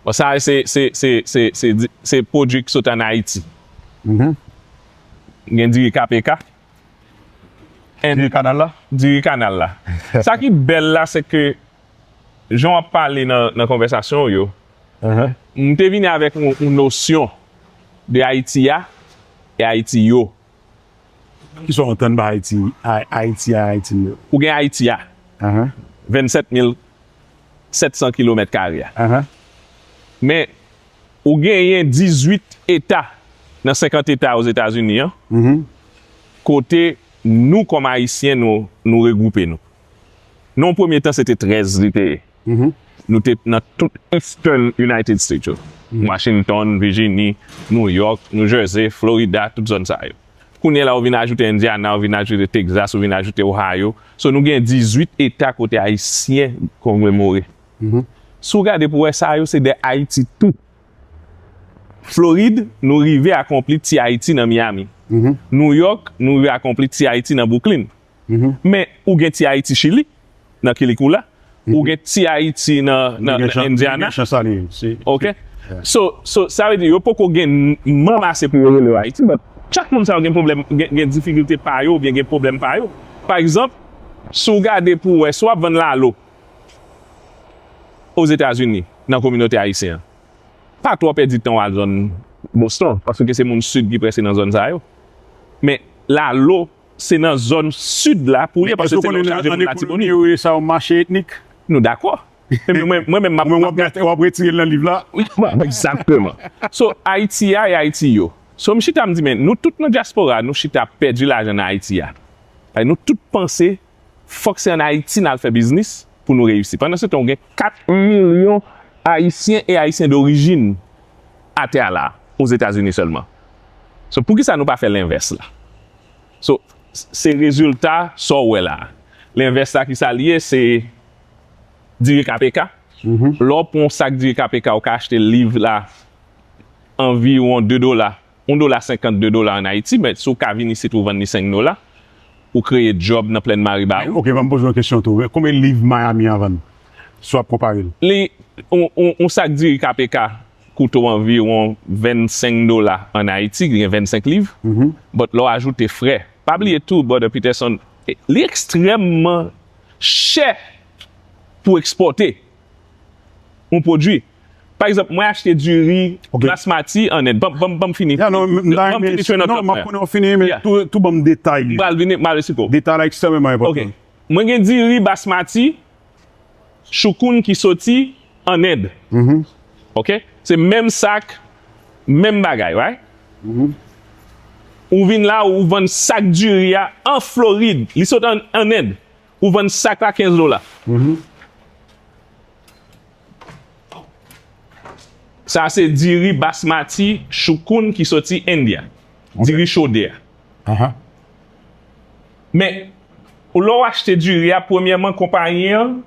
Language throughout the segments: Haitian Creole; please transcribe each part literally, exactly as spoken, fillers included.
Bon, sa se, se, se, se, se, di- se pwodui ki sot ann Ayiti. Mhm. Gen diri K P K. And Diri kanal la? Diri kanal la. Sa ki bèl la, se ke jan w ap pale nan, nan konvèsasyon w yo, Mhm. m te vini avèk yon, yon nosyon de Ayiti a e Ayiti yo. Kisa w antann pa Ayiti, Ay- Ayiti a, Ayiti yo? Ou gen Ayiti a, Ahan. vennsèt mil sèt san kilomèt kare a. Ahan. Men, ou genyen dizuit eta nan senkant eta Ozetazini an, Mhm. kote nou, kòm Ayisyen, nou, nou regwoupe nou. Nan yon premye tan, se te trèz li te ye. Mhm. Nou te nan tout Eastern United States yo. Mhm. Washington, Virginie, New York, New Jersey, Florida, tout zòn sa yo. Kounye a la, ou vin ajoute Indiana, ou vin ajoute Texas, ou vin ajoute Ohio. So, nou gen dizuit eta kote Ayisyen konmemore. Mhm. Si w gade pou wè sa yo, se de Ayiti tou. Florid, nou rive akonpli ti Ayiti nan Miami. Mhm. New York, nou rive akonpli ti Ayiti nan Brooklyn. Mhm. Men, ou gen ti Ayiti Chili, nan Quilicura. Ou Mhm. gen ti Ayiti nan, nan, Gen nan chan- Indiana. Gen chans ale, se- Ok? Yeah. So, so, sa vle di, yo poko gen manm ase pou yo rele yo Ayiti, but chak moun sa yo gen pwoblèm, gen, gen difikilte pa yo, oubyen gen pwoblèm pa yo. Pa egzanp, si w gade pou w wè, si w ap vann lalo Ozetazini, nan kominote ayisyen an, pa twò pèdi tan w al zòn Boston, paske se moun sid ki prèske nan zòn sa yo. Men, lalo, se nan zòn sid la pou l ye, paske se la yo chaje moun la ti ekonomi. Yo rele sa yon mache etnik. Nou dakò. Men mwen, mwen menm, m ap Mwen, w ap gate- w ap retire l nan liv la. Egzakteman. So, Ayiti a e Ayiti yo. So, m chita, m di, men, nou tout nan dyaspora, nou chita ap pèdi lajan nan Ayiti a. Ay, nou tout panse, fòk se ann Ayiti n al fè biznis pou nou reyisi. Pandan se tan, ou gen kat milyon Ayisyen e Ayisyen dorijin atè a la, Ozetazini sèlman. So, poukisa nou pa fè lenvès la? So, s- se rezilta sa w wè la. Lenvès la, ki sa l ye, se diri K P K. Mhm. Lè w pran yon sak diri K P K, ou ka achte liv la anviwon de dola, yon dola senkant, de dola ann Ayiti, men si w ka vin isit, ou vann li senk dola, ou kreye djòb nan Plèn Maribawou. Ok, ban m poze yon kesyon tou. Konbyen liv Miami an vann? Si w ap konpare l. Li, yon, yon, yon sak diri K P K koute w anviwon vennsenk dola ann Ayiti, li gen vennsenk liv. Mhm. But lè w ajoute frè, pa bliye tou, Brother Peterson, li ekstrèmman chè pou ekspòte yon pwodui. Pa egzanp, mwen achte diri Ok. basmati ann End. Ban, ban, ban m fini. Ya, non, m, m ta Ban m renmen fini train of Non, thought m ap mwen. Konnen w fini, men Yeah. tou, tou ban m detay li. M pral vini, m pral esplike w. Detay la ekstrèmman enpòtan. Ok. Mwen gen diri basmati, choukoun ki soti ann End. Mhm. Ok? Se menm sak, menm bagay, right? Mhm. Ou vin la, ou vann sak diri a an Florid. Li sot ann, ann End. Ou vann sak la kenz dola. Mhm. Sa se diri basmati choukoun ki soti India. Ok. Diri chode a. Aha. Men, lè w achte diri a, premyèman, konpayi an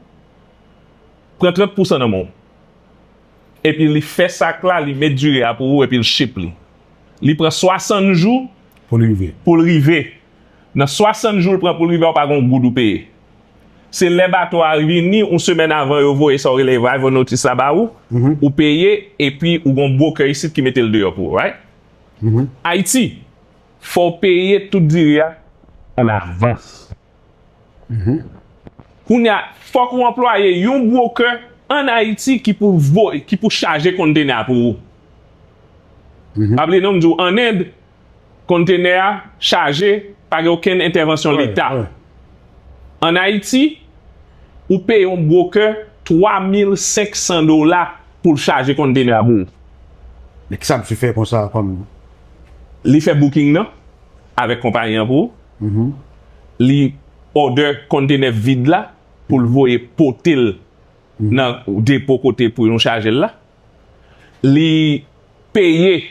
pran trant pousan nan men w. Epi li fè sak la, li met diri a pou ou, epi l ship li. Li pran swasann jou Pou l rive. pou l rive. Nan swasann jou l pran pou l rive, ou pa gen yon goud ou peye. Se lè bato a vini, yon semèn avan yo voye sa w rele arrival notice la ba ou, Mhm. ou peye, epi ou gen yon broker isit ki mete l deyò pou ou, right? Mhm. Ayiti, fò w peye tout diri a an avans. Mhm. Kounye a, fòk ou anplwaye yon broker ann Ayiti ki pou vo, ki pou chaje kontenè a pou ou. Mhm. Pa bliye non, m di w, ann End, kontenè a chaje, pa gen okenn entèvansyon Wè, Leta. wè. Ann Ayiti, ou peye yon broker twa mil senk san dola pou l chaje kontenè a pou ou. Men kisa misye fè konsa kòm? Li fè booking nan avèk konpayi an pou ou. Mhm. Li order kontenè vid la pou l voye pote l Mhm. nan depo kote pou nou chaje l la. Li peye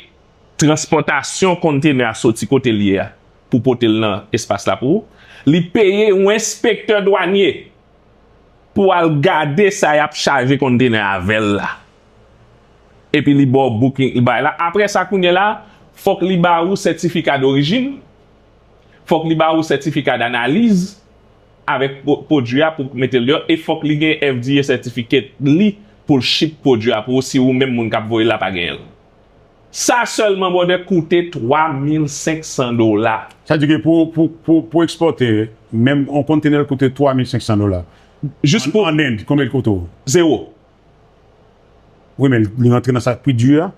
transpòtasyon kontenè a soti kote l ye a pou pote l nan espas la pou ou. Li peye yon enspektè dwanye pou al gade sa y ap chaje kontenè avè l la. Epi li ba w booking, li bay la. Apre sa, kounye la, fòk li ba ou sètifika dorijin, fòk li ba ou sètifika danaliz avèk pwo-, pwodui a pou mete l deyò, e fòk li gen F D A certificate li pou l ship pwodui a pou ou si ou menm moun k ap voye l la pa genyen l. Sa sèlman, brother, koute twa mil senk san dola. Sa di ke pou, pou, pou, pou ekspòte, menm yon kontenè koute twa mil senk san dola. Jis pou. An End, konbyen l koute w? Zewo. Wi, men li rantre nan sa pri di a.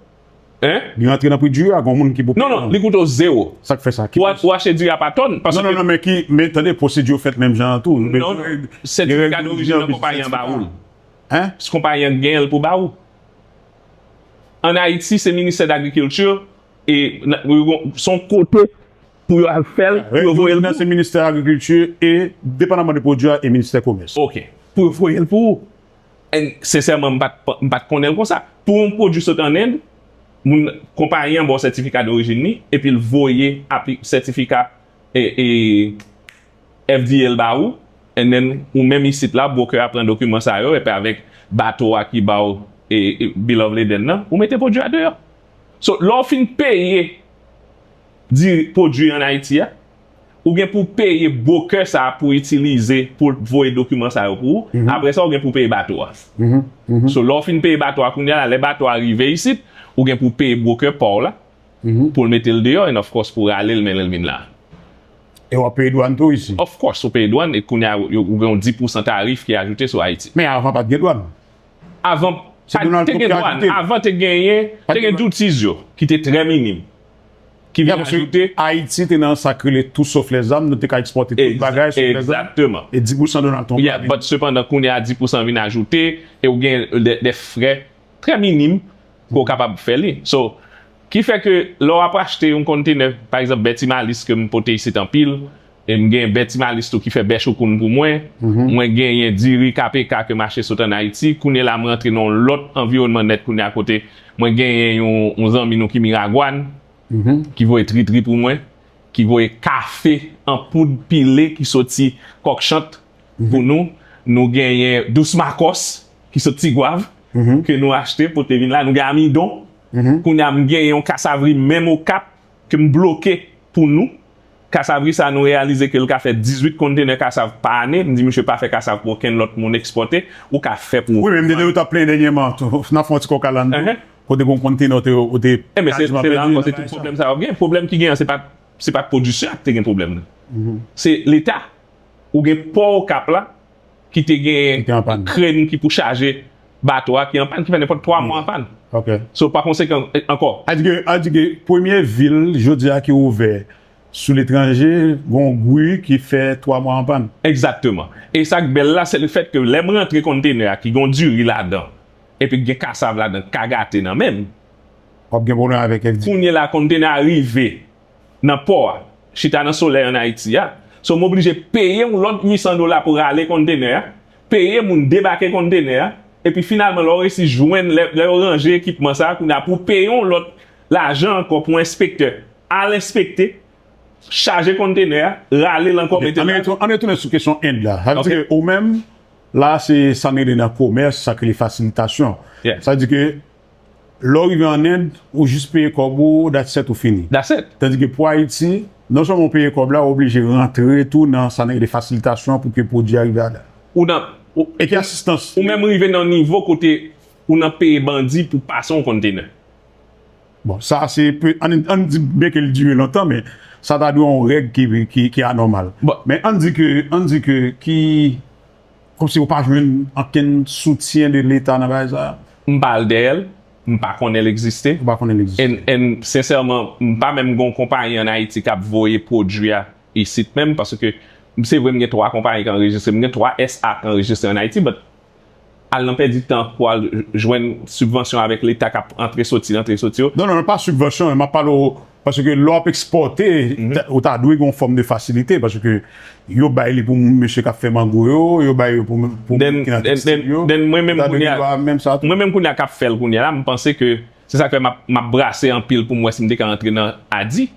Hein? Li rantre nan pri di a, gon moun ki pou. Non, non, li koute w zewo. Sa k fè sa? Ou achte di a pa tòn. Non, non, non, men ki, men tande, pwosedi yo fèt menm jan an tou. Non, non. Sètifika dorijin nan konpayi an ba ou l. Hein? Si konpayi an gen l pou ba ou. Ann Ayiti, se ministè dagrikilti, e se yon kote pou yo al fè l, pou yo voye l pou. Se ministè agrikilti e, depandaman de pwodui a, e ministè komès. Ok. Pou yo voye l pou ou. And sensèman, m pa t, m pa t konnen l konsa. Pou yon pwodui sot ann End, moun, konpayi an ba w sètifika dorijin li, epi l voye apli-, sètifika, e, e, F D A l ba ou, and then ou menm isit la, broker a pran dokiman sa yo, epi avèk bato a ki ba w, e, e, bill of lading nan, ou mete pwodui a deyò. So, lè w fin peye di pwodui an Ayiti a, ou gen pou peye broker sa a pou itilize, pou l voye dokiman sa yo pou ou. Apre sa, ou gen pou peye bato a. So, lè w fin peye bato a kounye a la, lè bato a rive isit, ou gen pou peye broker pa w la, pou l mete l deyò, and of course, pou rale l, men lè l vin la. E w ap peye dwàn tou isi? Of course, ou peye dwàn, e kounye a, yo, ou gen yon dis pousan tarif ki ajoute sou Ayiti. Men avan, pa t gen dwàn. Avan, pa t gen dwàn. Avan, te genyen, te gen duties yo, ki te trè minim. Ki vin ajoute. Ayiti te nan sa k rele tout sauf les armes, nou te ka ekspòte tout bagay sauf les armes. Egzakteman. E dis pousan Donald Trump. Yeah, but sepandan, kounye a, dis pousan vin ajoute, e ou gen de, de frè trè minim pou w kapab fè li. So, ki fè ke lè w ap achte yon kontenè, pa egzanp, bè Ti Malis ke m pote isit anpil, e m gen bè Ti Malis tou ki fè bè Choukoun pou mwen, mwen genyen diri K P K ke m achte sot ann Ayiti, kounye la m rantre nan yon lòt anviwònman nèt kounye a kote mwen genyen yon, yon zanmi nou ki Miragwàn, ki voye tritri pou mwen, ki voye kafe an poud pile ki soti Kòkchant pou nou. Nou genyen Dous Makòs ki soti Tigwav, ke nou achte pote vin la. Nou gen amidon. Kounye a m genyen yon kasavri menm Okap ke m bloke pou nou. Kasavri sa, nou reyalize ke l ka fè dizuit kontenè kasav pa ane. M di, "Misye, pa fè kasav pou okenn lòt moun ekspòte, ou ka fè pou ou." Wi, men m te tande yo t ap plenyen dènyèman tou, nan fè yon ti kòkalann tou, kote gon kontenè ou te, ou te kaziman pèdi nan bagay sa. Ebyen, se, se la ankò, se tout pwoblèm sa yo gen. Pwoblèm ki genyen, se pa, se pa pwodiktè a ki te gen pwoblèm nan. Se Leta. Ou gen pò Okap la, ki te gen krenn ki pou chaje bato a, ki an pàn, ki fè nenpòt twa mwa an pàn. So, pa konsekan, e, ankò. A di ke, a di ke premye vil, jodi a, ki ouvè sou letranje, gon gri ki fè twa mwa an pàn. Egzakteman. E sa k bèl la, se lefèt ke lè m rantre kontenè a, ki gon diri ladan, epi k gen kasav ladan, k ka gate nan men m. W ap gen pwoblèm avèk F D A. Kounye la, kontenè a rive nan pò a, chita nan solèy ann Ayiti a. So, m oblije peye yon lòt uit san dola pou rale kontenè a, peye moun debake kontenè a, epi finalman, lè w resi jwenn, lè, lè yo ranje ekipman sa a, kounye a pou w peye yon lòt lajan ankò pou enspektè al enspekte, chaje kontenè a, rale l ankò, mete l la. Ann retounen sou kesyon End la. Sa vle di ke ou menm, la, se sa n rele nan komès, sa k rele fasilitasyon. Sa vle di ke lè w rive ann End, ou jis peye kòb ou, that's it, ou fini. That's it. Tandike pou Ayiti, non sèlman w peye kòb la, ou oblije rantre tou nan sa n rele fasilitasyon pou ke pwodui a rive a la. Ou nan, ou, e ki asistans? Ou menm rive nan nivo kote ou nan peye bandi pou pase yon kontenè. Bon, sa se pe-, ann, ann di byen ke l dire lontan, men sa ta dwe yon règ ki, ki, ki anòmal. Men ann di ke, ann di ke ki Kòmsi ou pa jwenn ankenn soutyen de Leta nan bagay sa a? M pa al dèyè l, m pa konnen l egziste. Ou pa konnen l egziste. And, and sensèman, m pa menm gen yon konpayi ann Ayiti k ap voye pwodui a isit menm, paske m, se vre m gen twa konpayi k anrejistre, m gen twa S A k anrejistre ann Ayiti, but al nan pèdi tan pou al jwenn sibvansyon avèk Leta k ap antre soti, antre soti yo. Non, non, non, pa sibvansyon, m ap pale w Paske lè w ap ekspòte, ou ta dwe gen yon fòm de fasilite, paske yo bay li pou mesye k ap fè mango yo, yo bay yo pou, pou moun ki nan tekstil yo. Then, then, then, then mwen menm kounye a, mwen menm kounye a k ap fè l kounye a la, m panse ke se sa k fè m ap, m ap brase anpil pou m wè si m te ka antre nan Adi,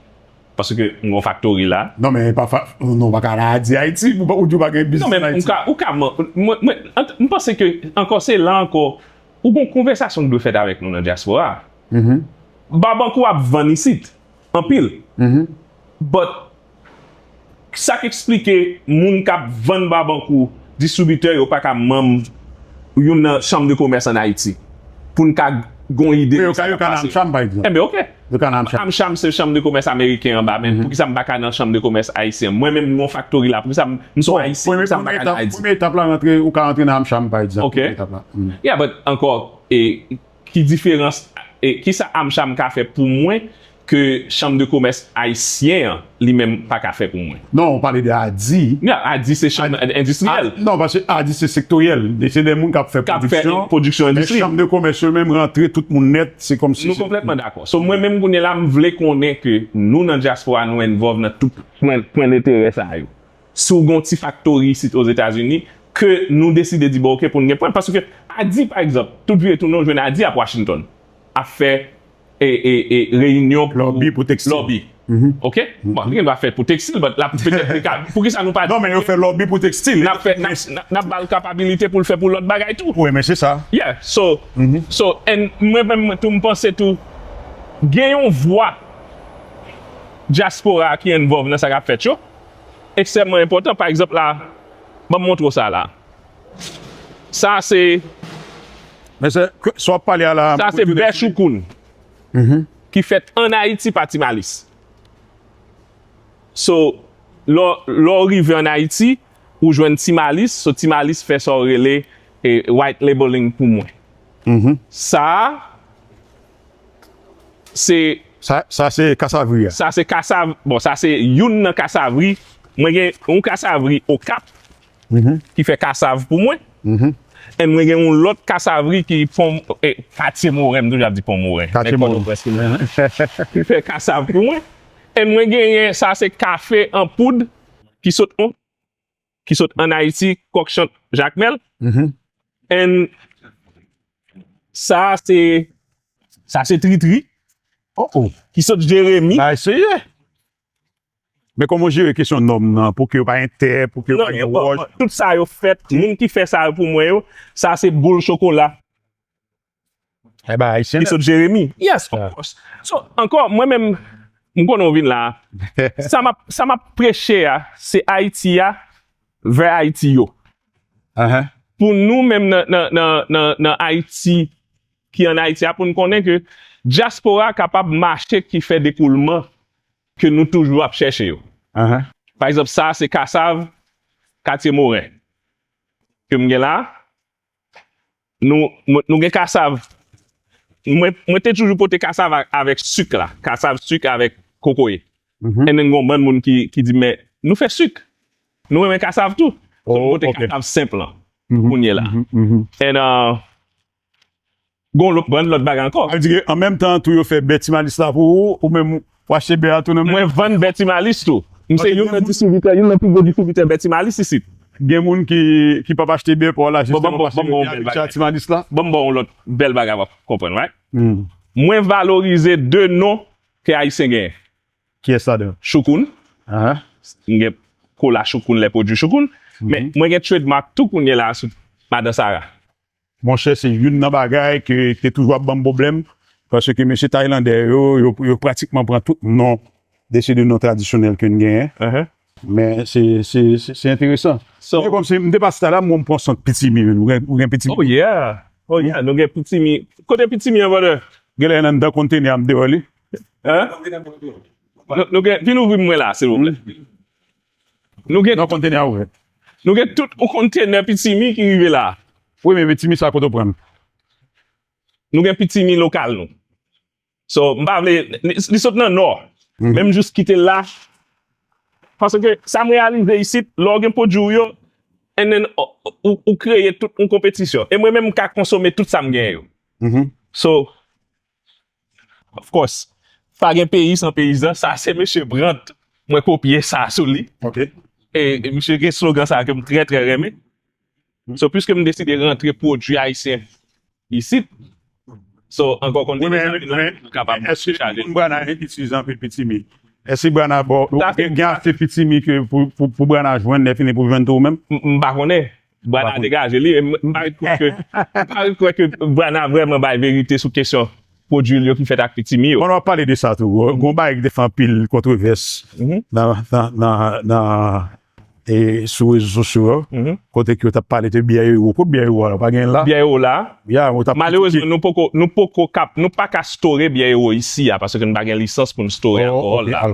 paske m gen yon faktori la. Non, men pa fa-, non, w pa ka nan Adi Ayiti, ou pa, ou di w pa gen biznis ann Ayiti. Non, men ou ka, ou ka, mwen, mwen, mwen, ant-, m panse ke, ankò, se la ankò, ou gen yon konvèsasyon ki dwe fèt avèk nou nan dyaspora a. Babankou ap vann isit, anpil. But, sa k eksplike moun k ap vann Babankou, distribitè yo pa ka manm youn nan chanm de komès ann Ayiti pou n ka gon ide de sa k ap pase. Yo ka nan AmCham, pa egzanp. Enben, oke. Yo ka nan AmCham. AmCham se chanm de komès ameriken anba, men poukisa m pa ka nan chanm de komès ayisyen? Mwen menm, m gon faktori la, poukisa m, m se yon Ayisyen, poukisa m pa ka nan Ayiti? Premye etap la, rantre, ou ka rantre nan AmCham, pa egzanp. Oke. Premye etap la. Yeah, but ankò, e, ki diferans, e, kisa AmCham ka fè pou mwen ke chanm de komès ayisyen an, li menm pa ka fè pou mwen? Non, ou pale de ADIH. Non, ADIH se chanm endistriyèl. Non, paske ADIH se sektoryèl. Se de moun k ap fè pwodiksyon, pwodiksyon endistri. Men chanm de komès yo menm rantre tout moun nèt, se kòmsi nou konplètman dakò. So, mwen menm kounye la, m vle konnen ke nou nan dyaspora, nou envolve nan tout pwen, pwen enterè sa yo. Si w gen yon ti faktori isit Ozetazini, ke nou deside di, bon, oke, pou n gen pwen. Paske ADIH, pa egzanp, tout vire tounen, w jwenn ADIH ap Washington, ap fè e, e, e, reyinyon pou lòbi pou tekstil. Lòbi. Oke? Bon, li gen dwa fè pou tekstil, but l ap petèt li ka, poukisa nou pa di? Non, men yo fè lòbi pou tekstil. N ap fè, n ap, n ap, n ap ba l kapabilite pou l fè pou lòt bagay tou. Wi, men se sa. Yeah, so, so, and mwen menm, mwen tou, m panse tou, gen yon vwa dyaspora ki envolve nan sa k ap fèt yo, ekstrèmman enpòtan. Pa egzanp la, ban m montre w sa la. Sa se Men se, sa w ap pale a la, sa se bè choukoun ki fèt ann Ayiti pa Ti Malis. So, lè w, lè w rive ann Ayiti, ou jwenn Ti Malis, so Ti Malis fè sa w rele, e, white labeling pou mwen. Sa a, se Sa, sa se kasavri a. Sa se kasav, bon, sa se youn nan kasavri. Mwen gen yon kasavri Okap ki fè kasav pou mwen. And mwen gen yon lòt kasavri ki pon, e, Katye Moren, m toujou ap di Pon Moren. Katye Moren. Ki fè kasav pou mwen. And mwen genyen, sa se kafe an poud ki sot, ki sot ann Ayiti, Kòkchant Jakmèl. And sa se, sa se Tritri. Oh, oh. Ki sot Jeremi. Bagay serye. Men kòman w jere kesyon nòm nan, pou ke yo pa entè, pou ke yo pa gen wòch? Tout sa yo fèt, moun ki fè sa yo pou mwen yo, sa se boul chokola. E bagay ayisyen nèt. Ki sot Jeremi. Yes, of course. So, ankò, mwen menm, m konnen w vin la a. Sa m ap, sa m ap preche a, se Ayiti a, vè Ayiti yo. Pou nou menm nan, nan, nan, nan, nan Ayiti, ki ann Ayiti a, pou n konnen ke dyaspora kapab mache ki fè dekoulman ke nou toujou ap chèche yo. Pa egzanp, sa a se kasav Katye Moren ke m gen la a. Nou, nou, nou gen kasav. Mwen, mwen te toujou pote kasav a, avèk sik la. Kasav sik avèk kokoye. And then gon bann moun ki, ki di, "Men, nou fè sik. Nou renmen kasav tou." So, m pote kasav senp lan. Kounye la. And, uh, gon lòt, bann lòt bagay ankò. Sa vle di ke an menm tan tou yo fè bè Ti Malis la pou ou, ou menm w achte bè a tou nan men. Mwen vann bè Ti Malis tou. M se youn nan distribitè, youn nan pi gwo distribitè bè Ti Malis isit. Gen moun ki, ki p ap achte bè pa w la, jisteman paske yo te abitye a Ti Malis la. Ban m ba w yon lòt bèl bagay w ap konprann, right? Mwen valorize de non ke Ayisyen genyen. Kiyès ladan yo? Choukoun. M gen kola Choukoun, lè pwodui Choukoun. Men mwen gen trademark tou kounye la sou Madan Sara. Monchè, se youn nan bagay ke te toujou ap ban m pwoblèm, paske mesye taylandè yo, yo, yo pratikman pran tout non de se de non tradisyonèl ke n genyen. Men se, se, se, se enteresan. So, men kòmsi m te pase talè, m wè m pran sant pitimi, men ou gen, ou gen pitimi? Oh yeah. Oh yeah, nou gen pitimi. Kote pitimi an, brother? Genlè nan anndan kontenè a m te wè li. Hein? Nou, nou gen, vin ouvri mwen la, silvouplè. Nou gen, nan kontenè a ouvè. Nou gen tout yon kontenè pitimi ki rive la. Wi, men pitimi sa kote w pran l? Nou gen pitimi lokal nou. So, m pa vle, li, li sot nan nò. Men m jis kite l la. Paske sa m reyalize isit, lè w gen pwodui w yo, and then, ou, ou, ou kreye tout yon konpetisyon. E mwen menm, m ka konsome tout sa m genyen yo. So, of course, pa gen peyi san peyizan, sa se mesye Brandt, mwen kopye sa sou li. E, e misye gen slogan sa ke m trè, trè renmen. So, piske m deside rantre pwodui ayisyen isit, so, ankò konn kapab chaje. Èske moun Brana itilize anpil pitimi? Èske Brana gen, gen ase pitimi ke pou, pou, pou Brana jwenn, lè fini pou jwenn tou ou menm? M, m pa konnen. Brana degaje li, e m, m pa ret kwè ke, m pa ret kwè ke Brana vrèman bay verite sou kesyon pwodui l yo ki fèt ak pitimi yo. Pandan w ap pale de sa tou, gon bagay ki te fè anpil kontwovès nan, nan, nan, nan, e, sou rezo sosyo yo, kote ke yo t ap pale de byè ewo. Kot byè ewo a la? Pa gen l la? Byè ewo la. Ya, yo t ap kritike. Malerezman, nou poko, nou poko kap, nou pa ka store byè ewo isi a, paske nou pa gen lisans pou n store alkòl la.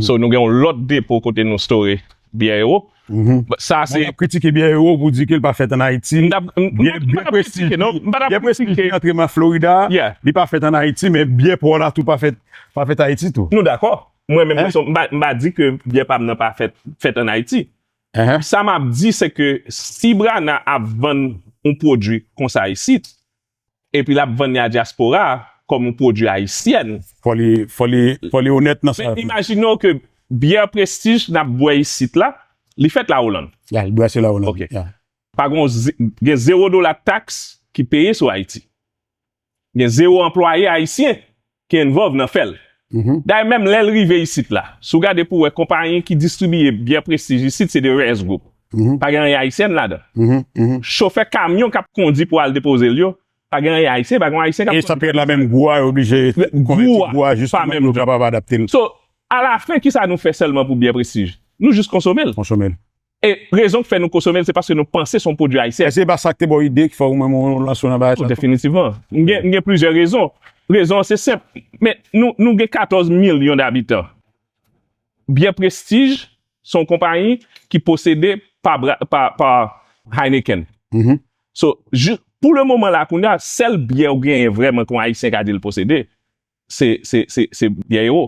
So, nou gen yon lòt depo kote nou store byè ewo. Sa se. Mwen ap kritike byè ewo pou di ke l pa fèt ann Ayiti. Byè, byè prestij, byè prestij ki antre nan Florida, li pa fèt ann Ayiti, men byè pa w la tou pa fèt, pa fèt Ayiti tou. Nou dakò. Mwen menm, m pa, m pa di ke byè pa m nan pa fèt, fèt ann Ayiti. Sa m ap di, se ke si Brana ap vann yon pwodui konsa isit, epi l ap vann li a dyaspora a kòm yon pwodui ayisyèn. Fò li, fò li, fò li onèt nan sa. Men imajine w ke byè prestij n ap bwè isit la, li fèt la Olann. Ya, li brase la Olann. Ok. Pa gen, gen zewo dola taks ki peye sou Ayiti. Gen zewo anplwaye ayisyen ki involve nan fè l. Dayè, menm lè l rive isit la, si w gade pou w wè konpayi ki distribiye byè prestij isit, se de Reyes Group. Pa gen anyen ayisyèn ladan. Chofè kamyon k ap kondi pou al depoze l yo, pa gen anyen ayisyen, pa gen yon ayisyen k ap kondi. E sa pèmèt la menm gou a, yo oblije konvèti gou a jisteman pou yo kapab adapte l. So, alafen, kisa nou fè sèlman pou byè prestij? Nou jis konsome l. Konsome l. E rezon k fè nou konsome l, se paske nou panse se yon pwodui ayisyen. Èske se pa sa k te ba w ide ki fè ou menm ou lanse w nan bagay sa? Definitivman. M gen, m gen plizyè rezon. Rezon an se senp. Men nou, nou gen katòz milyon dabitan. Byè Prestige se yon konpayi ki posede pa, pa, pa Heineken. So, pou le moman la, kounye a, sèl byè ou genyen vrèman ke yon Ayisyen ka di l posede, se, se, se, se byè Ewo.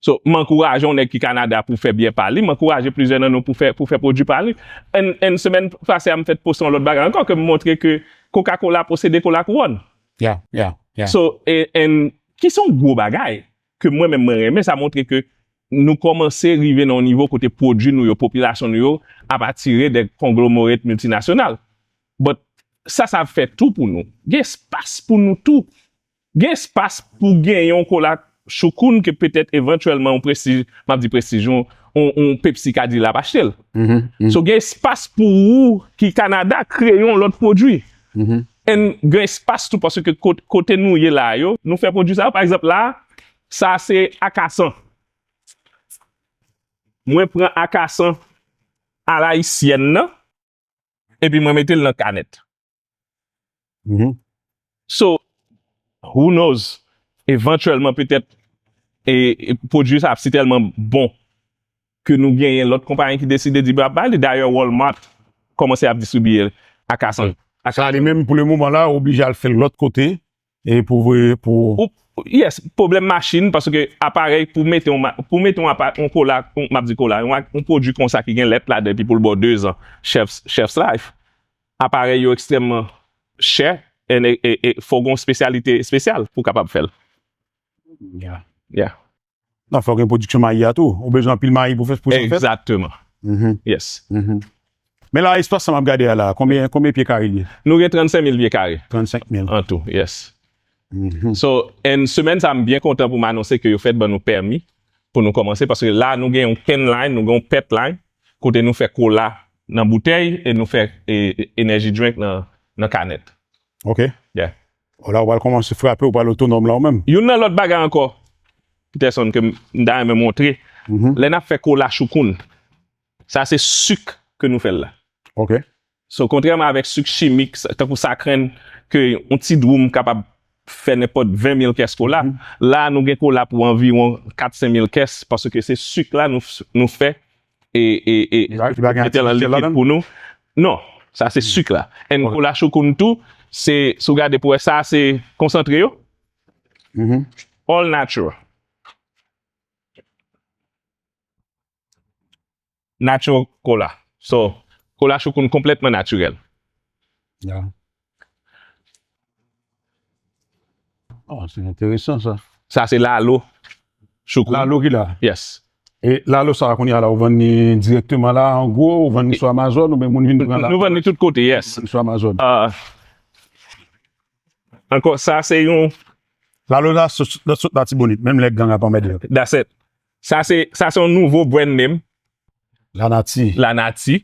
So, m ankouraje yon nèg ki Kanada pou fè byè pa li, m ankouraje plizyè nan nou pou fè, pou fè pwodui pa li. And, and semèn pase a, m fèt poste yon lòt bagay ankò, ke m montre ke Coca-Cola posede Kola Kouwòn. Yeah, yeah, yeah. So, and, and ki se yon gwo bagay, ke mwen menm mwen renmen, sa montre ke nou kòmanse rive nan yon nivo kote pwodui nou yo, popilasyon nou yo, ap atire de conglomerate miltinasyonal. But sa, sa ap fè tou pou nou. Gen espas pou nou tou. Gen espas pou genyen yon kola Choukoun ke petèt evantyèlman yon Prestige, m ap di Prestige, yon, yon, yon Pepsi ka di l ap achte l. So gen espas pou ou ki Kanada kreye yon lòt pwodui. And gen espas tou paske kote, kote nou ye la yo, nou fè pwodui sa yo. Pa egzanp la, sa se akasan. Mwen pran akasan alayisyèn nan, epi mwen mete l nan kanèt. So, who knows? Evantyèlman, petèt, e, e pwodui sa ap sitèlman bon ke nou genyen lòt konpayi ki deside di, "Bon, ap bay li." Dayè, Walmart kòmanse ap distribiye akasan. Sa li menm, pou le moman la, oblije al fè l lòt kote, e pou voye, pou... Ou, yes, pwoblèm machin, paske aparèy pou mete yon, pou mete yon, apa, yon kola, yon, m ap di kola, yon, yon pwodui konsa ki gen lèt ladan, epi pou l ba w de zan, shelf, shelf life, aparèy yo ekstrèmman chè, e, e, e fò w gen yon espesyalite espesyal pou w kapab fè l. Yeah. Yeah. Non, fò w gen pwodiksyon mayi a tou. Ou bezwen anpil mayi pou fè, pou sa fèt. Egzakteman. Yes. Men la, espas sa m ap gade a la, konbyen, konbyen pye kare li ye? Nou gen trannsenk mil pye kare. Trannsenk mil. An tou, yes. So, and semèn sa, m byen kontan pou m anonse ke yo fèt ban nou pèmi pou nou kòmanse, paske la, nou gen yon can line, nou gen yon pet line, kote nou fè kola nan boutèy e nou fè, e, e, energy drink nan, nan kanèt. Ok. Yeah. O la, ou pral kòmanse frape, ou pral otonòm la ou menm. Youn nan lòt bagay ankò, Peterson, ke m, m ta renmen montre, lè n ap fè kola Choukoun, sa se sik ke nou fè l la. Ok. So, kontrèman avèk sik chimik, sa, tankou Sakrenn, ke yon ti dwoum kapab fè nenpòt ven mil kès kola, la, nou gen kola pou anviwon kat, senk mil kès, paske se sik la nou, nou fè, e, e, e, mete l an likid pou nou. Non, sa se sik la. And kola Choukoun tou, se, si w gade pou wè, sa se konsantre yo. All natural. Natural kola. So, kola Choukoun konplètman natirèl. Yeah. Oh, se enteresan sa. Sa se lalo Choukoun. Lalo ki la? Yes. E lalo sa a kounye a la, ou vann li dirèkteman la, an gwo, ou vann li sou Amazon, oubyen moun vin pran lalo? Nou vann li tout kote, yes. Vann sou Amazon. Ah. Ankò, sa se yon... Lalo la sot, sot Latibonit, menm lè gang ap anmède yo. That's it. Sa se, sa se yon nouvo brand name. Lanati. Lanati.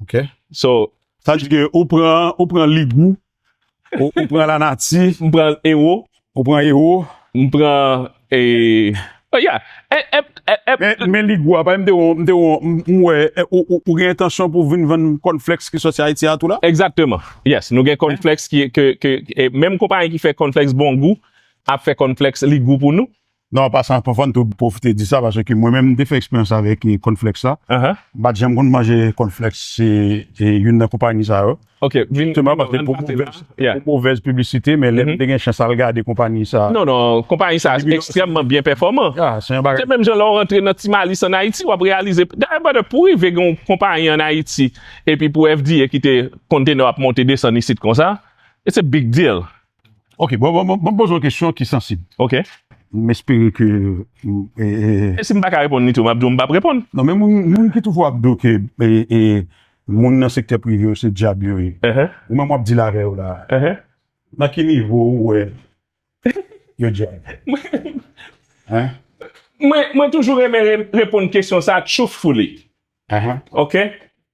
Ok. So, sa di ke ou pran, ou pran Ligou, ou, ou pran Lanati. M pran Ewo. Ou pran Ewo. M pran, e, Oh, yeah. E, e, e, e, Men, men Ligou a, pa m te wè, m te wè, m m wè, e, ou, ou, ou gen entansyon pou vin vann cornflakes ki soti Ayiti a tou la? Exactement. Yes, nou gen cornflakes ki, ke, ke, e menm konpayi ki fè cornflakes Bongou ap fè cornflakes Ligou pou nou. Non, an pasan, fò n tou pwofite di sa, paske mwen menm, m te fè eksperyans avèk, e, cornflakes la. Uh-huh. M pa t janm konn manje cornflakes, se, e, youn nan konpayi sa yo. Ok, vin. Sèlman paske pou movèz, pou movèz piblisite, men lè m te gen chans al gade konpayi sa. Non, non, konpayi sa ekstrèmman byen pèfòman. Ah, se yon bagay. Se menm jan lè w rantre nan Ti Malis ann Ayiti, w ap reyalize. Dayè, brother, pou rive gen yon konpayi ann Ayiti, epi pou F D A kite kontenè ap monte desann isit konsa, it's a big deal. Ok, bon, bon, bon, bon, poze yon kesyon ki sansib. Ok. M espere ke. E, e, E si m pa ka reponn li tou, m ap di w m p ap reponn. Non, men moun, moun ki toujou ap di w ke, e, e, moun nan sektè prive yo se dyab yo ye. Uh-huh. Ou menm w ap di l avè yo la. Uh-huh. Nan ki nivo ou wè yo dyab? Hein? Mwen, mwen toujou renmen re- reponn kesyon sa truthfully. Ahan, Ok?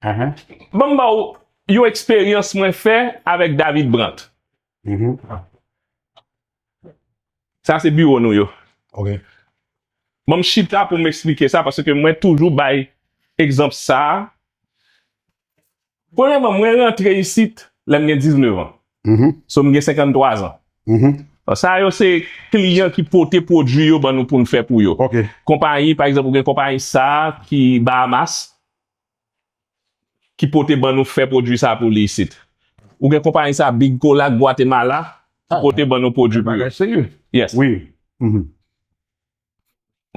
ahan. Ban m ba w yon eksperyans mwen fè avèk David Brandt. Mhm. Sa se biwo nou yo. Ok. Ban m chita pou m eksplike sa, paske mwen toujou bay egzanp sa. Premyèman, mwen rantre isit lè m gen diznèf an. Mhm. So, m gen senkanntwa zan. Mhm. Sa yo se kliyan ki pote pwodui yo ban nou pou n fè pou yo. Ok. Konpayi, pa egzanp, ou gen konpayi sa ki Bahamas, ki pote ban nou fè pwodui sa pou li isit. Ou gen konpayi sa Big Cola Guatemala, ki Ah, pote ban nou pwodui pou yo. Bagay serye. Yes. Wi. Mhm.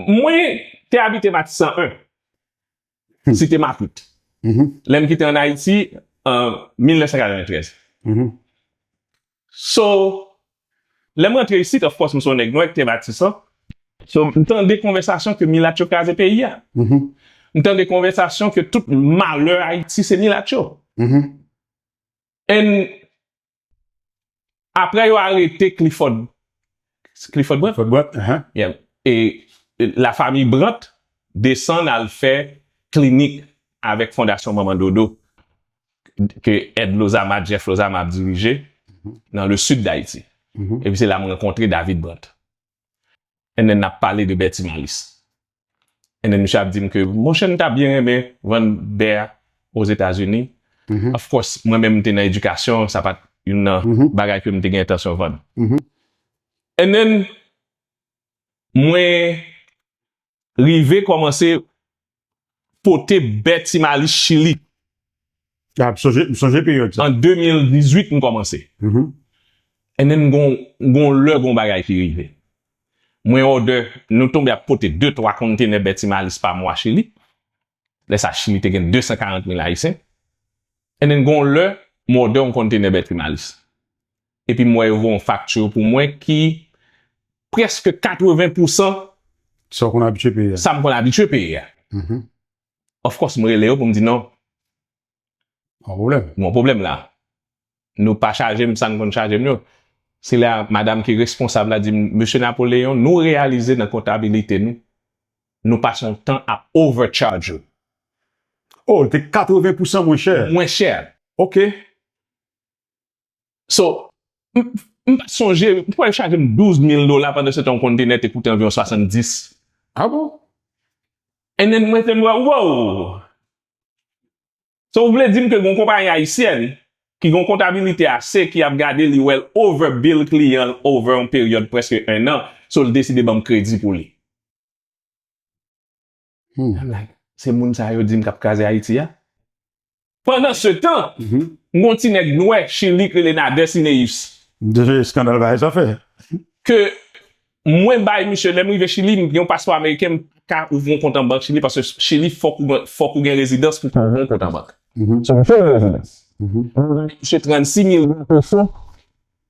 Mwen te abite Matisan en, Site Makout, Mhm. lè m kite ann Ayiti an mil nèf san katreventrèz. Mhm. So, lè m rantre isit, of course, m se yon nèg nwè ki te Matisan. So, m tande konvèsasyon ke milat yo kraze peyi a. Mhm. M tande konvèsasyon ke tout malè Ayiti se milat yo. Mhm. And apre yo arete Clifford, Clifford Brandt. Fòt bwat. Ahan. Yeah. E, e lafanmi Brandt desann al fè klinik avèk Fondasyon Manman Dodo ke Ed Lozama, Jeff Lozama ap dirije nan le sud d'Haïti. Mhm. Epi se la m rankontre David Brandt. And then n ap pale de Betty Malice. And then misye ap di m ke, monchè, m ta byen renmen vann bè a Ozetazini. Mhm. Of course, mwen menm m te nan edikasyon, sa pa t youn nan Mhm. bagay ke m te gen entansyon vann. Mhm. And then, mwen rive kòmanse pote bè Ti Malice Chili. Ah, m sonje, m sonje peryòd sa. An de mil dizuit, m kòmanse. Mhm. And then, gon, gon lè, gon bagay ki rive. Mwen òdè, nou tonbe ap pote de, twa kontenè bè Ti Malice pa mwa Chili. Lè sa, Chili te gen de san karant mil Ayisyen. And then, gon lè, m òdè yon kontenè bè Ti Malice. Epi m wè yo voye yon fakti pou mwen ki prèske katreven pousan Sa w konn abitye peye a. Sa m konn abitye peye a. Mhm. Of course, m rele yo pou m di non. Pa pwoblèm. Nou gen pwoblèm la. Nou pa chaje m sa n konn chaje m yo. Se la madanm ki responsab la di m, Mesye Napoleon, nou reyalize nan kontabilite nou, nou pase yon tan ap overcharge ou. Oh, li te katreven pousan mwen chè. Mwen chè. Ok. So, m, m pa sonje, m kwè yo chaje m douz mil dola pandan se tan yon kontenè te koute anviwon swasanndis. Ah bon? And then mwen te m wè, wow! So, ou vle di m ke gon konpayi ayisyèn ki gon kontabilite ase ki ap gade li wè l overbill kliyan l over yon peryòd prèske en an, so l deside ban m kredi pou li. Hmm. I'm like, se moun sa yo di m k ap kraze Ayiti a? Pandan se tan, Mhm. m gon ti nèg nwè Chili k rele Nader Cineus. Deja eskandal bagay sa fè. Ke mwen bay misye, lè m rive Chili, m gen yon paspò ameriken, m pa ka ouvri yon kont an bank Chili, paske Chili fòk ou, fòk ou gen rezidans pou ouvri yon kont an bank. Mhm. So, m fè yon rezidans. Mhm. M bay misye trannsis milyon peso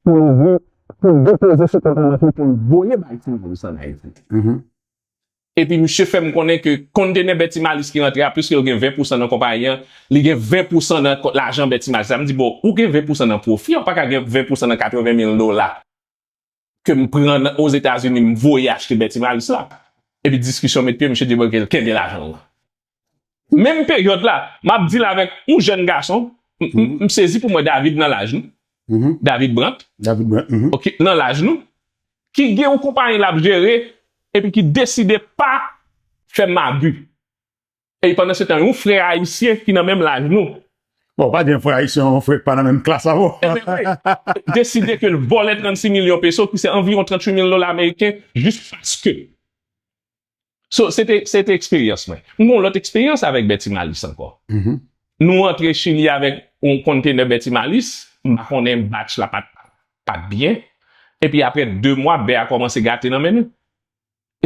pou l ouvri, pou l depoze sou kont an bank li, pou l voye bay Ti Malice an Ayiti. Mhm. Epi misye fè m konnen ke kontenè bè Ti Malice ki rantre a, piske l gen ven pousan nan konpayi an, li gen ven pousan nan ko- lajan bè Ti Malice. Sa m di, bon, ou gen ven pousan nan pwofi, ou pa ka gen ven pousan nan katreven mil dola ke m pran nan Ozetazini, m voye achte bè Ti Malice la. Epi diskisyon met pye, misye di, bon, ke l kenbe lajan l lan. Menm peryòd la, m ap deal avèk yon jèn gason, m, m, m sezi pou mwen David nan laj nou. Mhm. David Brandt, David Brandt. Mhm. ok, nan laj nou, ki gen yon konpayi l ap jere, epi ki deside pa fè mabi. E pandan se tan, yon frè ayisyen ki nan menm laj nou, Bon, pa gen frè ayisyen, yon frè ki pa nan menm klas avè w. Ebyen, wi. Deside ke l vòlè trannsis milyon peso, ki se anviwon tranntuit mil dola ameriken, jis paske. So, se te, se te eksperyans mwen. M gen yon lòt eksperyans avèk Betty Malice ankò. Nou antre Chili avèk yon kontenè Betty Malice, m pa konnen batch la pa t, pa t byen. Epi apre de mwa, bè a kòmanse gate nan men nou.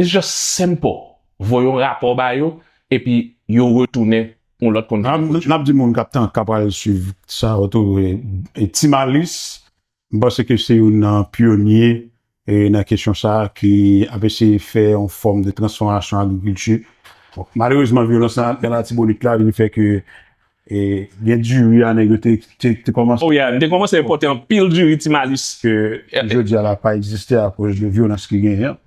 It's just simple. Voye yon rapò ba yo, epi yo retounen yon lòt kontenè. N ap di moun k ap tan, k ap pral swiv sa, yo tou, e, e Ti Malice, m panse ke se youn nan pyonye e nan kesyon sa a ki ap eseye fè yon fòm de transfòmasyon agrikilti. Bon, malerezman, vyolans nan, nan Latibonit la, vin fè ke e, gen diri a nèg yo te, te, te kòmanse. Oh yeah, m te kòmanse enpòte anpil diri Ti Malice. Ke jodi a la pa egziste akoz de vyolans ki genyen.